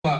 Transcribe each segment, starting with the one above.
Bây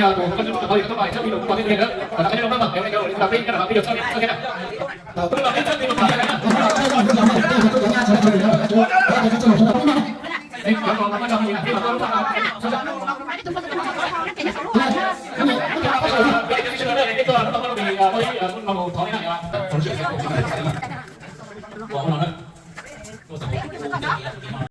giờ tụi con tụi con thì các bạn trong video của cái này nữa, và các bạn trong các bạn cái video chúng ta biết các bạn video sau sau thế nào.